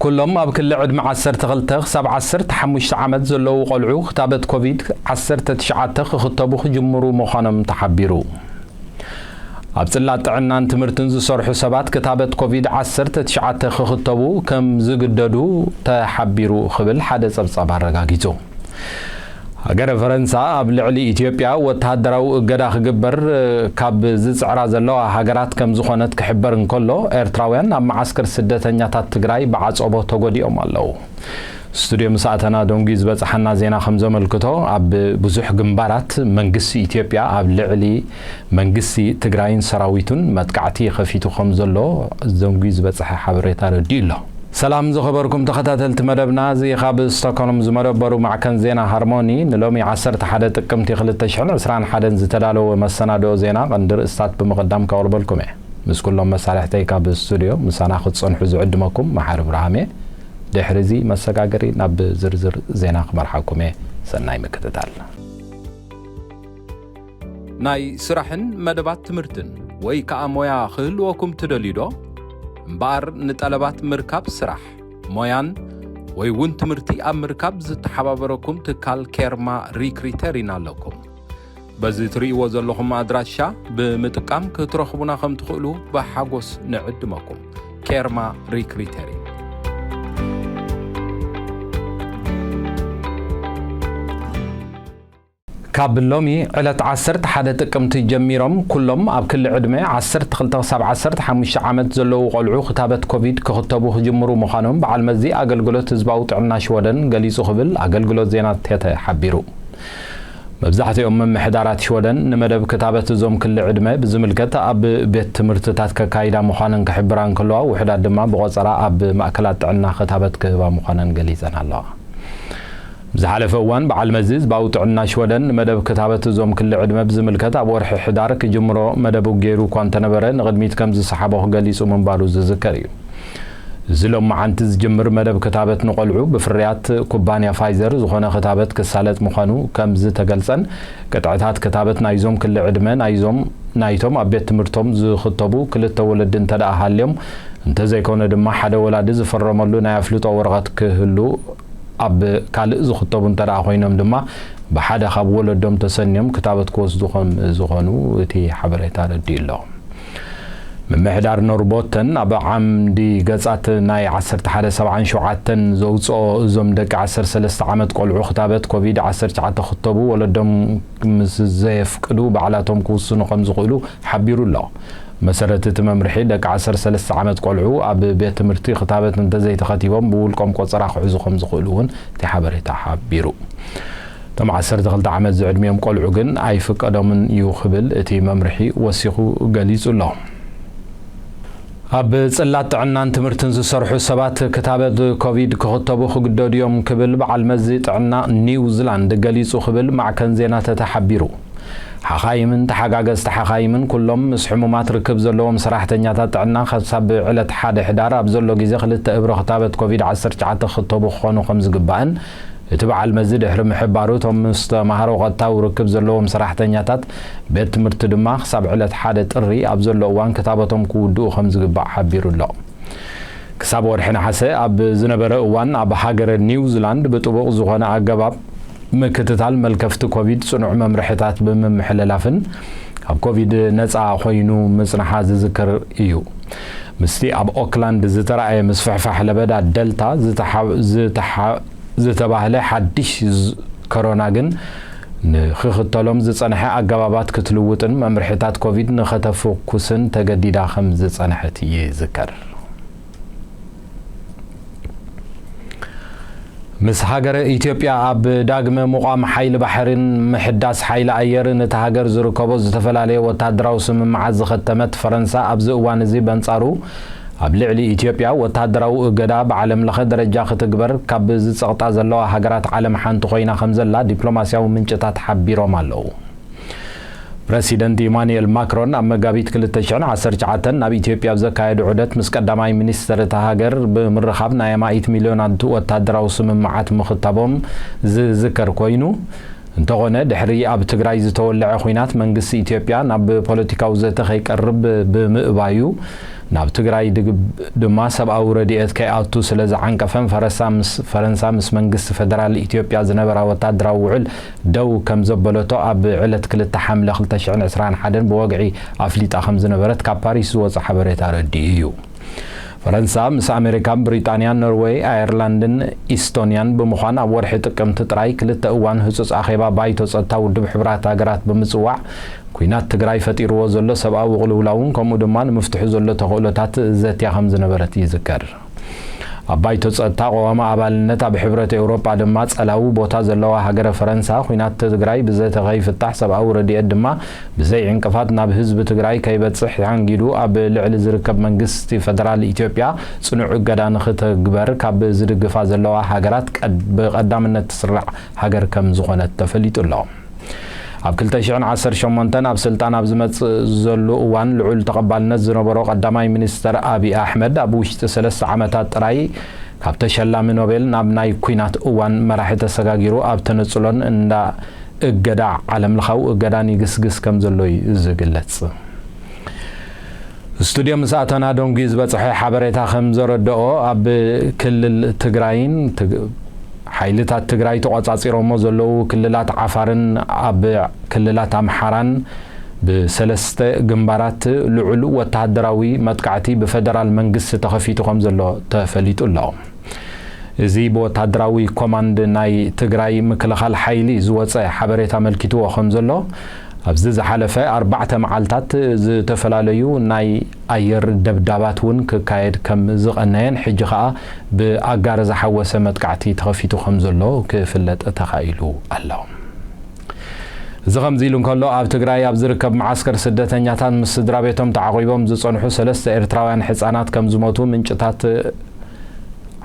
ኩሎም ኣብ ክሊ ዕድመ ዓሰርተ ክልተ ክሳብ ዓሰርተ ሓሙሽተ ዓመት ዘለዉ ቆልዑ ክታበት ኮቪድ ዓሰርተ ትሽዓተ ክኽተቡ ክጅምሩ ምዃኖም ተሓቢሩ። ኣብ ጽላት ጥዕናን ትምህርትን ዝሰርሑ ሰባት ክታበት ኮቪድ ዓሰርተ ትሽዓተ ክኽተቡ ከም ዝግደዱ ተሓቢሩ ክብል ሓደ ጸብጻብ ኣረጋጊጹ። ሃገረ ፈረንሳ ኣብ ልዕሊ ኢትዮጵያ ወተሃደራዊ እገዳ ክግበር ካብ ዝጽዕራ ዘለዋ ሃገራት ከም ዝኾነት ክሕበር እንከሎ፣ ኤርትራውያን ኣብ መዓስከር ስደተኛታት ትግራይ ብዓጸቦ ተጎዲኦም ኣለዉ። ስቱድዮ ምስ ኣተና ደንጉዩ ዝበጽሓና ዜና ከም ዘመልክቶ፣ ኣብ ብዙሕ ግንባራት መንግስቲ ኢትዮጵያ ኣብ ልዕሊ መንግስቲ ትግራይን ሰራዊቱን መጥቃዕቲ ከፊቱ ከም ዘሎ ደንጉዩ ዝበጽሐ ሓበሬታ ረዲኡ ኣሎ። ሰላም ዝኸበርኩም ተኸታተልቲ መደብና፣ እዚ ካብ ስቶክሆልም ዝመደበሩ ማዕከን ዜና ሃርሞኒ ንሎሚ ዓሰርተ ሓደ ጥቅምቲ ክልተ ሽሕን ዕስራን ሓደን ዝተዳለወ መሰናድኦ ዜና ቀንዲ ርእስታት ብምቕዳም ከቕርበልኩም እየ። ምስ ኩሎም መሳርሕተይ ካብ ስቱድዮ ምሳና ክትጸንሑ ዝዕድመኩም መሓሪ ብርሃም እየ። ድሕሪ እዚ መሰጋገሪ ናብ ዝርዝር ዜና ክመርሓኩም እየ። ሰናይ ምክትታል። ናይ ስራሕን መደባት ትምህርትን ወይ ከኣ ሞያ ክህልወኩም ትደልዩ ዶ? እምበኣር ንጠለባት ምርካብ ስራሕ፣ ሞያን ወይ እውን ትምህርቲ ኣብ ምርካብ ዝተሓባበረኩም ትካል ኬርማ ሪክሪተሪን ኣለኩም። በዚ ትርእይዎ ዘለኹም ኣድራሻ ብምጥቃም ክትረኽቡና ከም ትኽእሉ ብሓጎስ ንዕድመኩም። ኬርማ ሪክሪተሪን። ካብ ሎሚ ዕለት ዓሰርተ ሓደ ጥቅምቲ ጀሚሮም ኩሎም ኣብ ክሊ ዕድመ ዓሰርተ ክልተ ክሳብ ዓሰርተ ሓሙሽተ ዓመት ዘለዉ ቆልዑ ክታበት ኮቪድ ክኽተቡ ክጅምሩ ምዃኖም በዓል መዚ ኣገልግሎት ህዝባዊ ጥዕና ሽወደን ገሊጹ ክብል ኣገልግሎት ዜና ቴተ ሓቢሩ። መብዛሕትኦም ምምሕዳራት ሽወደን ንመደብ ክታበት እዞም ክሊ ዕድመ ብዝምልከት ኣብ ቤት ትምህርትታት ከካይዳ ምዃነን ክሕብራ እንከለዋ፣ ውሑዳት ድማ ብቆጸራ ኣብ ማእከላት ጥዕና ክታበት ክህባ ምዃነን ገሊጸን ኣለዋ። ብዝሓለፈ እዋን በዓል መዚ ህዝባዊ ጥዕና ሽወደን ንመደብ ክታበት እዞም ክሊ ዕድመ ብዝምልከት ኣብ ወርሒ ሕዳር ክጅምሮ መደቡ ገይሩ እኳ እንተነበረ፣ ንቕድሚት ከም ዝሰሓቦ ገሊጹ ምንባሩ ዝዝከር እዩ። እዚ ሎማዓንቲ ዝጅምር መደብ ክታበት ንቆልዑ ብፍርያት ኩባንያ ፋይዘር ዝኾነ ክታበት ክሳለጥ ምዃኑ ከም ዝተገልጸን፣ ቅጥዕታት ክታበት ናይዞም ክሊ ዕድመ ናይዞም ናይቶም ኣብ ቤት ትምህርቶም ዝኽተቡ ክልተ ወለዲ እንተደኣ ሃልዮም፣ እንተዘይኮነ ድማ ሓደ ወላዲ ዝፈረመሉ ናይ ኣፍልጦ ወረቐት ክህሉ፣ ኣብ ካልእ ዝኽተቡ እንተደኣ ኮይኖም ድማ ብሓደ ካብ ወለዶም ተሰንዮም ክታበት ክወስዱ ከም ዝኾኑ እቲ ሓበሬታ ኣረዲኡ ኣሎ። ምምሕዳር ኖርቦተን ኣብ ዓምዲ ገጻት ናይ ዓሰርተ ሓደ ሰብዓን ሸውዓተን ዘውጽኦ፣ እዞም ደቂ ዓሰርተ ሰለስተ ዓመት ቆልዑ ክታበት ኮቪድ ዓሰርተ ትሽዓተ ክተቡ ወለዶም ምስ ዘየፍቅዱ ባዕላቶም ክውስኑ ከም ዝኽእሉ ሓቢሩ ኣሎ። መሰረት እቲ መምርሒ፣ ደቂ ዓሰርተ ሰለስተ ዓመት ቆልዑ ኣብ ቤት ትምህርቲ ክታበት እንተዘይተኸቲቦም ብውልቆም ቆጸራ ክሕዙ ከም ዝኽእሉ እውን እቲ ሓበሬታ ሓቢሩ። እቶም ዓሰርተ ክልተ ዓመት ዝዕድሚኦም ቆልዑ ግን ኣይፍቀዶምን እዩ ክብል እቲ መምርሒ ወሲኹ ገሊጹ ኣሎ። ኣብ ጽላት ጥዕናን ትምህርትን ዝሰርሑ ሰባት ክታበት ኮቪድ ክኽተቡ ክግደዱ እዮም ክብል በዓል መዚ ጥዕና ኒውዚላንድ ገሊጹ ክብል ማዕከን ዜና ተተ ሓቢሩ። ሓኻይምን ተሓጋገዝቲ ሓኻይምን ኩሎም ምስ ሕሙማት ርክብ ዘለዎም ሰራሕተኛታት ጥዕና ክሳብ ዕለት ሓደ ሕዳር ኣብ ዘሎ ግዜ ክልተ እብሪ ክታበት ኮቪድ ዓሰርተ ትሽዓተ ክኽተቡ ክኾኑ ከም ዝግባእን እቲ በዓል መዚ ድሕሪ ምሕባሩ፣ እቶም ምስ ተማሃሮ ቀጥታዊ ርክብ ዘለዎም ሰራሕተኛታት ቤት ትምህርቲ ድማ ክሳብ ዕለት ሓደ ጥሪ ኣብ ዘሎ እዋን ክታበቶም ክውድኡ ከም ዝግባእ ሓቢሩ ኣሎ። ክሳብ ወርሒ ነሓሰ ኣብ ዝነበረ እዋን ኣብ ሃገረ ኒውዚላንድ ብጥቡቕ ዝኾነ ኣገባብ ምክትታል መልከፍቲ ኮቪድ ጽኑዕ መምርሕታት ብምምሕልላፍን ካብ ኮቪድ ነጻ ኮይኑ ምጽንሓ ዝዝከር እዩ። ምስቲ ኣብ ኦክላንድ ዝተራእየ ምስፍሕፋሕ ለበዳ ደልታ ዝተሓ-፣ ዝተሓ-፣ ዝተባህለ ሓድሽ ዝ-፣ ኮሮና ግን ንክኽተሎም ዝጸንሐ ኣገባባት ክትልውጥን መምርሕታት ኮቪድ ንኸተፍኩስን ተገዲዳ ከም ዝጸንሐት ይዝከር። ምስ ሃገረ ኢትዮጵያ ኣብ ዳግመ ምቋም ሓይሊ ባሕርን ምሕዳስ ሓይሊ ኣየርን እታ ሃገር ዝርከቦ ዝተፈላለየ ወታደራዊ ስምምዓት ዝኸተመት ፈረንሳ፣ ኣብዚ እዋን እዚ በንጻሩ ኣብ ልዕሊ ኢትዮጵያ ወታደራዊ እገዳ ብዓለም ለኸ ደረጃ ክትግበር ካብ ዝጸቕጣ ዘለዋ ሃገራት ዓለም ሓንቲ ኮይና ከም ዘላ ዲፕሎማስያዊ ምንጭታት ሓቢሮም ኣለዉ። ፕረሲደንት ኢማኑኤል ማክሮን ኣብ መጋቢት ክልተ ሽሕን ዓሰርተ ትሽዓተን ናብ ኢትዮጵያ ኣብ ዘካየዱ ዑደት ምስ ቀዳማይ ሚኒስተር እታ ሃገር ብምርኻብ ናይ ኣማኢት ሚልዮናት ወታደራዊ ስምምዓት ምኽታቦም ዝዝከር ኮይኑ፣ እንተኾነ ድሕሪ ኣብ ትግራይ ዝተወለዐ ኲናት መንግስቲ ኢትዮጵያ ናብ ፖለቲካዊ ዘተ ከይቀርብ ብምእባዩ ናብ ትግራይ ድግ-፣ ድማ ሰብኣዊ ረድኤት ከይኣቱ ስለ ዝዓንቀፈን ፈረሳ ምስ-፣ ፈረንሳ ምስ መንግስቲ ፈደራል ኢትዮጵያ ዝነበራ ወታደራዊ ውዕል ደው ከም ዘበለቶ ኣብ ዕለት ክልተ ሓምለ ክልተ ሽሕን ዕስራን ሓደን ብወግዒ ኣፍሊጣ ከም ዝነበረት ካብ ፓሪስ ዝወጸ ሓበሬታ ረዲኡ እዩ። ፈረንሳ ምስ ኣሜሪካን ብሪጣንያን፣ ኖርወይ፣ ኣየርላንድን ኢስቶንያን ብምዃን ኣብ ወርሒ ጥቅምቲ ጥራይ ክልተ እዋን ህጹጽ ኣኼባ ባይቶ ጸጥታ ውድብ ሕቡራት ሃገራት ብምጽዋዕ፣ ኲናት ትግራይ ፈጢርዎ ዘሎ ሰብኣዊ ቅልውላውን ከምኡ ድማ ንምፍትሑ ዘሎ ተኽእሎታት ዘትያ ከም ዝነበረት ይዝከር። ኣብ ባይቶ ጸጥታ ቀዋሚ ኣባልነት ኣብ ሕብረት ኤውሮጳ ድማ ጸላዊ ቦታ ዘለዋ ሃገረ ፈረንሳ፣ ኲናት ትግራይ ብዘተ ከይፍታሕ፣ ሰብኣዊ ረድኤት ድማ ብዘይ ዕንቅፋት ናብ ህዝቢ ትግራይ ከይበጽሕ ተሓንጊዱ ኣብ ልዕሊ ዝርከብ መንግስቲ ፈደራል ኢትዮጵያ ጽኑዕ እገዳ ንኽተግበር ካብ ዝድግፋ ዘለዋ ሃገራት ቀድ-፣ ብቐዳምነት ትስራዕ ሃገር ከም ዝኾነት ተፈሊጡ ኣሎ። ኣብ ክልተ ሽሕን ዓሰርተ ሸሞንተን ኣብ ስልጣን ኣብ ዝመጽእ ዘሉ እዋን ልዑል ተቐባልነት ዝነበሮ ቀዳማይ ሚኒስተር ኣብይ ኣሕመድ ኣብ ውሽጢ ሰለስተ ዓመታት ጥራይ ካብ ተሸላሚ ኖቤል ናብ ናይ ኲናት እዋን መራሒ ተሰጋጊሩ ኣብ ተነጽሎን እንዳ እገዳ ዓለምለኻዊ እገዳን ይግስግስ ከም ዘሎ እዩ ዝግለጽ። ስቱድዮ ምስ ኣተና ደንጉዩ ዝበጽሐ ሓበሬታ ከም ዘረድኦ፣ ኣብ ክልል ትግራይን ትግ-፣ ሓይልታት ትግራይ ተቖጻጺሮሞ ዘለዉ ክልላት ዓፋርን ኣብ ክልላት ኣምሓራን ብሰለስተ ግንባራት ልዑል ወተሃደራዊ መጥቃዕቲ ብፈደራል መንግስቲ ተኸፊቱ ከም ዘሎ ተፈሊጡ ኣሎ። እዚ ብወተሃደራዊ ኮማንድ ናይ ትግራይ ምክልኻል ሓይሊ ዝወጸ ሓበሬታ ኣመልኪትዎ ከም ዘሎ፣ ኣብዚ ዝሓለፈ ኣርባዕተ መዓልታት ዝተፈላለዩ ናይ ኣየር ደብዳባት እውን ክካየድ ከም ዝቐነየን ሕጂ ኸኣ ብኣጋር ዝሓወሰ መጥቃዕቲ ተኸፊቱ ከም ዘሎ ክፍለጥ ተኻኢሉ ኣሎ። እዚ ከምዚ ኢሉ እንከሎ፣ ኣብ ትግራይ ኣብ ዝርከብ መዓስከር ስደተኛታት ምስ ስድራ ቤቶም ተዓቒቦም ዝጸንሑ ሰለስተ ኤርትራውያን ሕጻናት ከም ዝሞቱ ምንጭታት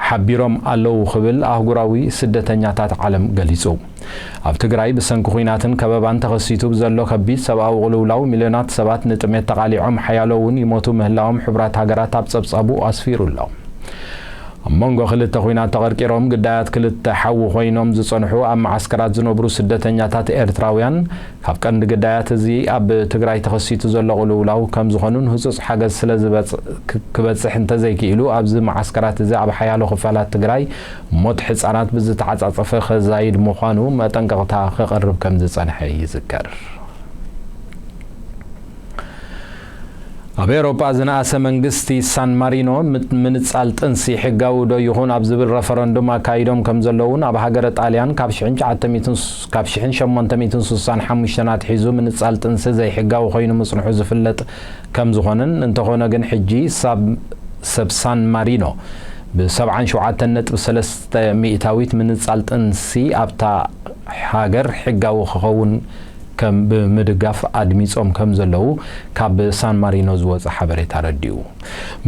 ሓቢሮም ኣለዉ ክብል ኣህጉራዊ ስደተኛታት ዓለም ገሊጹ። ኣብ ትግራይ ብሰንኪ ኲናትን ከበባን ተኸሲቱ ብዘሎ ከቢድ ሰብኣዊ ቅልውላው ሚልዮናት ሰባት ንጥሜት ተቓሊዖም፣ ሓያሎ እውን ይሞቱ ምህላዎም ሕቡራት ሃገራት ኣብ ጸብጻቡ ኣስፊሩ ኣሎ። ኣብ መንጎ ክልተ ኲናት ተቐርቂሮም ግዳያት ክልተ ሓዊ ኮይኖም ዝጸንሑ ኣብ መዓስከራት ዝነብሩ ስደተኛታት ኤርትራውያን፣ ካብ ቀንዲ ግዳያት እዚ ኣብ ትግራይ ተኸሲቱ ዘሎ ቅልውላው ከም ዝኾኑን ህጹጽ ሓገዝ ስለ ዝበጽ-፣ ክ-፣ ክበጽሕ እንተዘይክኢሉ፣ ኣብዚ መዓስከራት እዚ ኣብ ሓያሎ ክፋላት ትግራይ ሞት ሕጻናት ብዝተዓጻጸፈ ከዛይድ ምዃኑ መጠንቀቕታ ክቐርብ ከም ዝጸንሐ ይዝከር። ኣብ ኤውሮጳ ዝነኣሰ መንግስቲ ሳን ማሪኖ፣ ምት-፣ ምንጻል ጥንሲ ሕጋዊ ዶ ይኹን ኣብ ዝብል ረፈረንዱም ኣካይዶም ከም ዘለውን፣ ኣብ ሃገረ ጣልያን ካብ ሽሕን ትሽዓተ ሚእትን ስ-፣ ካብ ሽሕን ሸሞንተ ሚእትን ስሳን ሓሙሽተን ኣትሒዙ ምንጻል ጥንሲ ዘይሕጋዊ ኮይኑ ምጽንሑ ዝፍለጥ ከም ዝኾነን፣ እንተኾነ ግን ሕጂ ሳብ-፣ ሰብ ሳን ማሪኖ ብሰብዓን ሸውዓተን ነጥቢ ሰለስተ ሚእታዊት ምንጻል ጥንሲ ኣብታ ሃገር ሕጋዊ ክኸውን ከም ብምድጋፍ ኣድሚጾም ከም ዘለዉ ካብ ሳን ማሪኖ ዝወጸ ሓበሬታ ኣረዲኡ።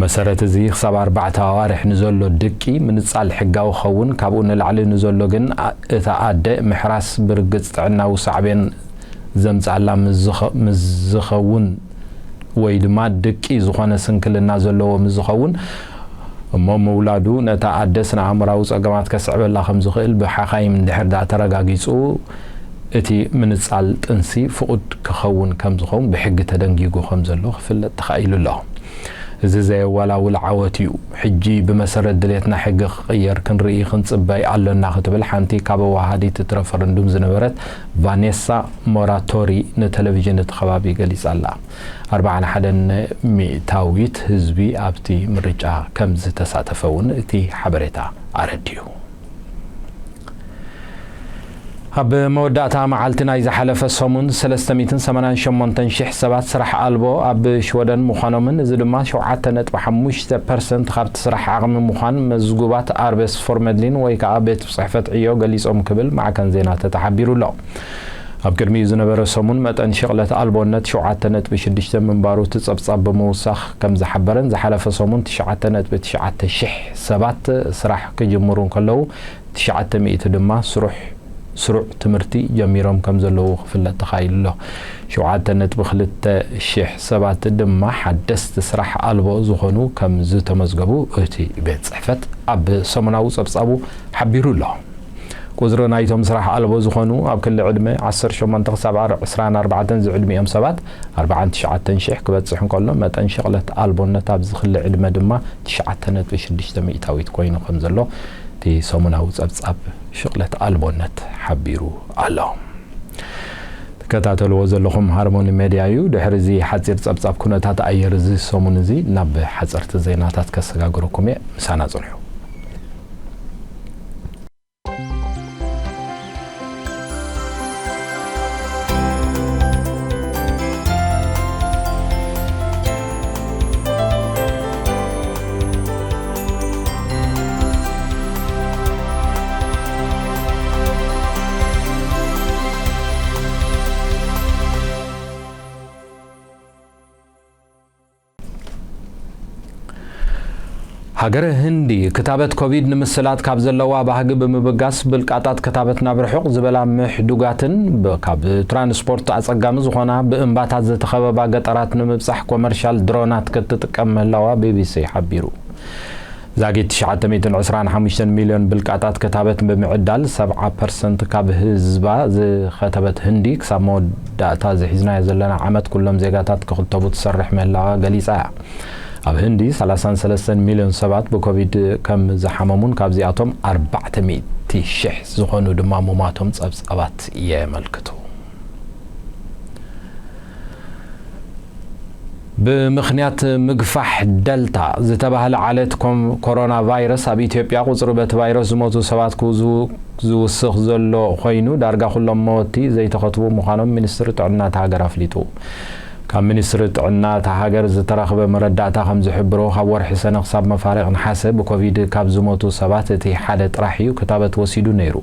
መሰረት እዚ ክሳብ ኣርባዕተ ኣዋርሕ ንዘሎ ድቂ ምንጻል ሕጋዊ ክኸውን፣ ካብኡ ንላዕሊ ንዘሎ ግን ኣ-፣ እታ ኣደ ምሕራስ ብርግጽ ጥዕናዊ ሳዕቤን ዘምጽኣላ ምስ ዝኸ-፣ ምስ ዝኸውን ወይ ድማ ድቂ ዝኾነ ስንክልና ዘለዎ ምስ ዝኸውን፣ እሞ ምውላዱ ነታ ኣደ ስነ ኣእምራዊ ጸገማት ከስዕበላ ከም ዝኽእል ብሓኻይም እንድሕር ደኣ ተረጋጊጹ፣ እቲ ምንጻል ጥንሲ ፍቑድ ክኸውን ከም ዝኸውን ብሕጊ ተደንጊጉ ከም ዘሎ ክፍለጥ ተኻኢሉ ኣሎ። እዚ ዘየወላውል ዓወት እዩ። ሕጂ ብመሰረት ድሌትና ሕጊ ክቕየር ክንርኢ ክንጽበይ ኣሎና ክትብል ሓንቲ ካብ ኣወሃሃዲት እቲ ረፈረንዱም ዝነበረት ቫኔሳ ሞራቶሪ ንቴሌቪዥን እቲ ከባቢ ገሊጻ ኣላ። ኣርባዓን ሓደን ሚእታዊት ህዝቢ ኣብቲ ምርጫ ከም ዝተሳተፈ እውን እቲ ሓበሬታ ኣረዲኡ። ኣብ መወዳእታ መዓልቲ ናይ ዝሓለፈ ሰሙን ሰለስተ ሚእትን ሰማንያን ሸሞንተን ሽሕ ሰባት ስራሕ ኣልቦ ኣብ ሽወደን ምዃኖምን፣ እዚ ድማ ሸውዓተ ነጥቢ ሓሙሽተ ፐርሰንት ካብቲ ስራሕ ዓቕሚ ምዃን መዝጉባት ኣርቤስ ፎርመድሊን ወይ ከዓ ቤት ጽሕፈት ዕዮ ገሊጾም ክብል ማዕከን ዜና ተተሓቢሩ ኣሎ። ኣብ ቅድሚኡ ዝነበረ ሰሙን መጠን ሽቕለት ኣልቦነት ሸውዓተ ነጥቢ ሽዱሽተ ምንባሩ እቲ ጸብጻብ ብምውሳኽ ከም ዝሓበረን፣ ዝሓለፈ ሰሙን ትሽዓተ ነጥቢ ትሽዓተ ሽሕ ሰባት ስራሕ ክጅምሩ እንከለዉ፣ ትሽዓተ ሚእቲ ድማ ስሩሕ፣ ስሩዕ ትምህርቲ ጀሚሮም ከም ዘለዉ ክፍለጥ ተኻኢሉ ኣሎ። ሸውዓተ ነጥቢ ክልተ ሽሕ ሰባት ድማ ሓደስቲ ስራሕ ኣልቦ ዝኾኑ ከም ዝተመዝገቡ እቲ ቤት ጽሕፈት ኣብ ሰሙናዊ ጸብጻቡ ሓቢሩ ኣሎ። ቁጽሪ ናይቶም ስራሕ ኣልቦ ዝኾኑ ኣብ ክሊ ዕድመ ዓሰርተ ሸሞንተ ክሳብ ዕስራን ኣርባዕተን ዝዕድሚኦም ሰባት ኣርባዓን ትሽዓተን ሽሕ ክበጽሕ እንከሎ፣ መጠን ሽቕለት ኣልቦነት ኣብዚ ክሊ ዕድመ ድማ ትሽዓተ ነጥቢ ሽዱሽተ ሚእታዊት ኮይኑ ከም ዘሎ እቲ ሰሙናዊ ጸብጻብ ሽቕለት ኣልቦነት ሓቢሩ ኣሎ። ትከታተልዎ ዘለኹም ሃርሞኒ ሜድያ እዩ። ድሕሪ እዚ ሓጺር ጸብጻብ ኩነታት ኣየር እዚ ሰሙን እዚ ናብ ሓጸርቲ ዜናታት ከሰጋግረኩም እየ። ምሳና ጽንሑ። ሃገረ ህንዲ ክታበት ኮቪድ ንምስላጥ ካብ ዘለዋ ባህጊ ብምብጋስ ብልቃጣት ክታበት ናብ ርሑቕ ዝበላ ምሕዱጋትን ብ-፣ ካብ ትራንስፖርት ኣጸጋሚ ዝኾና ብእምባታት ዝተኸበባ ገጠራት ንምብጻሕ ኮመርሻል ድሮናት ክትጥቀም ምህላዋ ቢቢሲ ሓቢሩ። ዛጊት ትሽዓተ ሚእትን ዕስራን ሓሙሽተን ሚልዮን ብልቃጣት ክታበት ብምዕዳል፣ ሰብዓ ፐርሰንት ካብ ህዝባ ዝኸተበት ህንዲ፣ ክሳብ መወዳእታ ዝሒዝናዮ ዘለና ዓመት ኩሎም ዜጋታት ክኽተቡ ትሰርሕ ምህላዋ ገሊጻ እያ። ኣብ ህንዲ ሰላሳን ሰለስተን ሚልዮን ሰባት ብኮቪድ ከም ዝሓመሙን ካብዚኣቶም ኣርባዕተ ሚእቲ ሽሕ ዝኾኑ ድማ ሙማቶም ጸብጻባት የመልክቱ። ብምኽንያት ምግፋሕ ደልታ ዝተባህለ ዓሌት ኮም-፣ ኮሮና ቫይረስ ኣብ ኢትዮጵያ ቁጽሪ በቲ ቫይረስ ዝሞቱ ሰባት ክውዝ-፣ ዝውስኽ ዘሎ ኮይኑ፣ ዳርጋ ኩሎም መወቲ ዘይተኸትቡ ምዃኖም ሚኒስትሪ ጥዕና እታ ሃገር ኣፍሊጡ። ካብ ሚኒስትሪ ጥዕና እታ ሃገር ዝተረኽበ መረዳእታ ከም ዝሕብሮ፣ ካብ ወርሒ ሰነ ክሳብ መፋርቕ ነሓሰ ብኮቪድ ካብ ዝሞቱ ሰባት እቲ ሓደ ጥራሕ እዩ ክታበት ወሲዱ ነይሩ።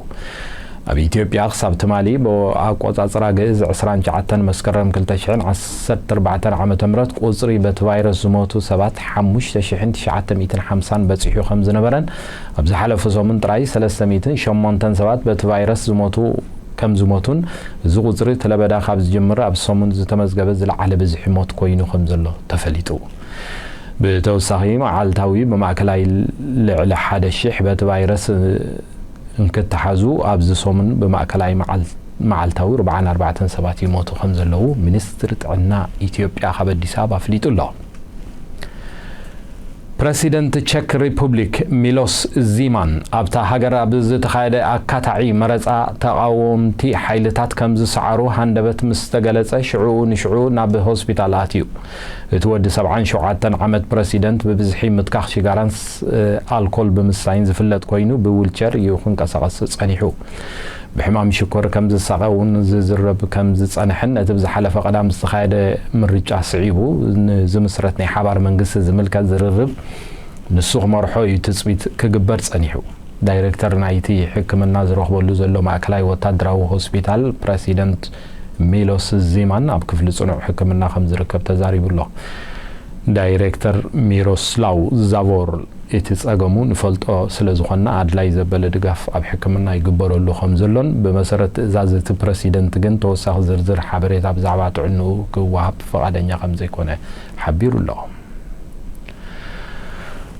ኣብ ኢትዮጵያ ክሳብ ትማሊ ብኣቆጻጽራ ግእዝ ዕስራን ትሽዓተን መስከረም ክልተ ሽሕን ዓሰርተ ኣርባዕተን ዓመተ ምህረት ቁጽሪ በቲ ቫይረስ ዝሞቱ ሰባት ሓሙሽተ ሽሕን ትሽዓተ ሚእትን ሓምሳን በጺሑ ከም ዝነበረን፣ ኣብ ዝሓለፈ ሰሙን ጥራይ ሰለስተ ሚእትን ሸሞንተን ሰባት በቲ ቫይረስ ዝሞቱ ከም ዝሞቱን፣ እዚ ቁጽሪ እቲ ለበዳ ካብ ዝጅምር ኣብ ሰሙን ዝተመዝገበ ዝለዓለ ብዝሒ ሞት ኮይኑ ከም ዘሎ ተፈሊጡ። ብተወሳኺ፣ መዓልታዊ ብማእከላይ ልዕሊ ሓደ ሽሕ በቲ ቫይረስ እንክተሓዙ፣ ኣብዚ ሰሙን ብማእከላይ መዓል-፣ መዓልታዊ ኣርባዓን ኣርባዕተን ሰባት ይሞቱ ከም ዘለዉ ሚኒስትሪ ጥዕና ኢትዮጵያ ካብ ኣዲስ ኣበባ ኣፍሊጡ ኣሎ። ፕረሲደንት ቸክ ሪፑብሊክ ሚሎስ ዚማን ኣብታ ሃገር ኣብ ዝተኻየደ ኣካታዒ መረጻ ተቓወምቲ ሓይልታት ከም ዝሰዓሩ ሃንደበት ምስ ተገለጸ፣ ሽዑኡ ንሽዑ ናብ ሆስፒታል ኣትዩ። እቲ ወዲ ሰብዓን ሸውዓተን ዓመት ፕረሲደንት ብብዝሒ ምትካኽ ሽጋራን ስ-፣ ኣልኮል ብምስታይን ዝፍለጥ ኮይኑ፣ ብዊልቸር እዩ ክንቀሳቐስ ጸኒሑ። ብሕማም ሽኮር ከም ዝሳቐ እውን ዝዝረብ ከም ዝጸንሐን፣ ነቲ ብዝሓለፈ ቀዳም ዝተኻየደ ምርጫ ስዒቡ ንዝምስረት ናይ ሓባር መንግስቲ ዝምልከት ዝርርብ ንሱ ክመርሖ እዩ ትጽቢት ክግበር ጸኒሑ። ዳይሬክተር ናይቲ ሕክምና ዝረኽበሉ ዘሎ ማእከላይ ወታደራዊ ሆስፒታል ፕረሲደንት ሚሎስ ዚማን ኣብ ክፍሊ ጽኑዕ ሕክምና ከም ዝርከብ ተዛሪቡ ኣሎ። ዳይሬክተር ሚሮስላው ዛቮር፣ እቲ ጸገሙ ንፈልጦ ስለ ዝኾንና፣ ኣድላይ ዘበለ ድጋፍ ኣብ ሕክምና ይግበረሉ ከም ዘሎን፣ ብመሰረት ትእዛዝ እቲ ፕረሲደንት ግን ተወሳኺ ዝርዝር ሓበሬታ ብዛዕባ ጥዕንኡ ክወሃብ ፍቓደኛ ከም ዘይኮነ ሓቢሩ ኣሎ።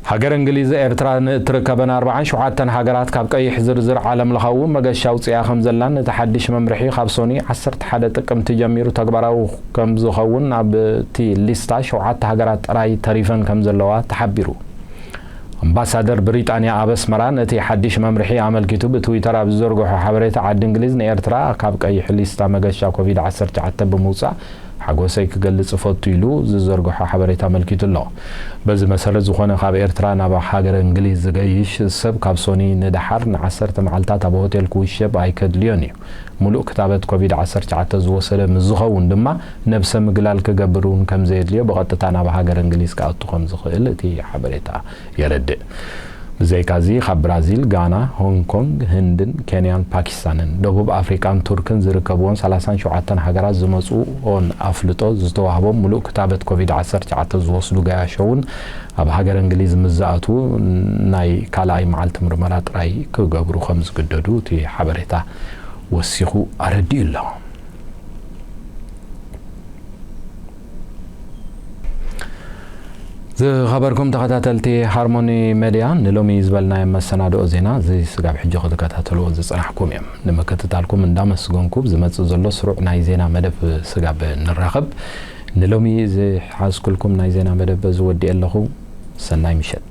ሃገር እንግሊዝ፣ ኤርትራ ንእትርከበን ኣርባዓን ሸውዓተን ሃገራት ካብ ቀይሕ ዝርዝር ዓለም ለኻዊ መገሻ ኣውጺኣ ከም ዘላን፣ እቲ ሓድሽ መምርሒ ካብ ሶኒ ዓሰርተ ሓደ ጥቅምቲ ጀሚሩ ተግባራዊ ከም ዝኸውን፣ ኣብቲ ሊስታ ሸውዓተ ሃገራት ጥራይ ተሪፈን ከም ዘለዋ ተሓቢሩ። ኣምባሳደር ብሪጣንያ ኣብ ኣስመራ ነቲ ሓድሽ መምርሒ ኣመልኪቱ ብትዊተር ኣብ ዝዘርግሖ ሓበሬታ፣ ዓዲ እንግሊዝ ንኤርትራ ካብ ቀይሕ ሊስታ መገሻ ኮቪድ ዓሰርተ ትሽዓተ ብምውጻእ ሓጎሰይ ክገልጽ እፈቱ ኢሉ ዝዘርግሖ ሓበሬታ ኣመልኪቱ ኣሎ። በዚ መሰረት፣ ዝኾነ ካብ ኤርትራ ናብ ሃገረ እንግሊዝ ዝገይሽ ሰብ ካብ ሶኒ ንደሓር ንዓሰርተ መዓልታት ኣብ ሆቴል ክውሸብ ኣይከድልዮን እዩ። ሙሉእ ክታበት ኮቪድ ዓሰርተ ትሽዓተ ዝወሰደ ምስ ዝኸውን ድማ ነብሰ ምግላል ክገብር እውን ከም ዘየድልዮ፣ ብቐጥታ ናብ ሃገረ እንግሊዝ ክኣቱ ከም ዝኽእል እቲ ሓበሬታ የረድእ። ብዘይካዚ፣ ካብ ብራዚል፣ ጋና፣ ሆንግ ኮንግ፣ ህንድን ኬንያን ፓኪስታንን፣ ደቡብ ኣፍሪቃን ቱርክን ዝርከብዎን ሰላሳን ሸውዓተን ሃገራት ዝመጽኡን ኣፍልጦ ዝተዋህቦም ሙሉእ ክታበት ኮቪድ ዓሰርተ ትሽዓተ ዝወስዱ ገያሾ እውን ኣብ ሃገረ እንግሊዝ ምስ ዝኣትዉ ናይ ካልኣይ መዓልቲ ምርመራ ጥራይ ክገብሩ ከም ዝግደዱ እቲ ሓበሬታ ወሲኹ ኣረዲኡ ኣሎ። ዝኸበርኩም ተኸታተልቲ ሃርሞኒ መድያ፣ ንሎሚ ዝበልናዮ መሰናድኦ ዜና እዚ ስጋብ ሕጂ ክትከታተልዎ ዝጸናሕኩም እዮም። ንምክትታልኩም እንዳመስገንኩ፣ ዝመጽእ ዘሎ ስሩዕ ናይ ዜና መደብ ስጋብ ንራኸብ፣ ንሎሚ ዝሓዝኩልኩም ናይ ዜና መደብ እዚ ወዲኤ ኣለኹ። ሰናይ ምሸት።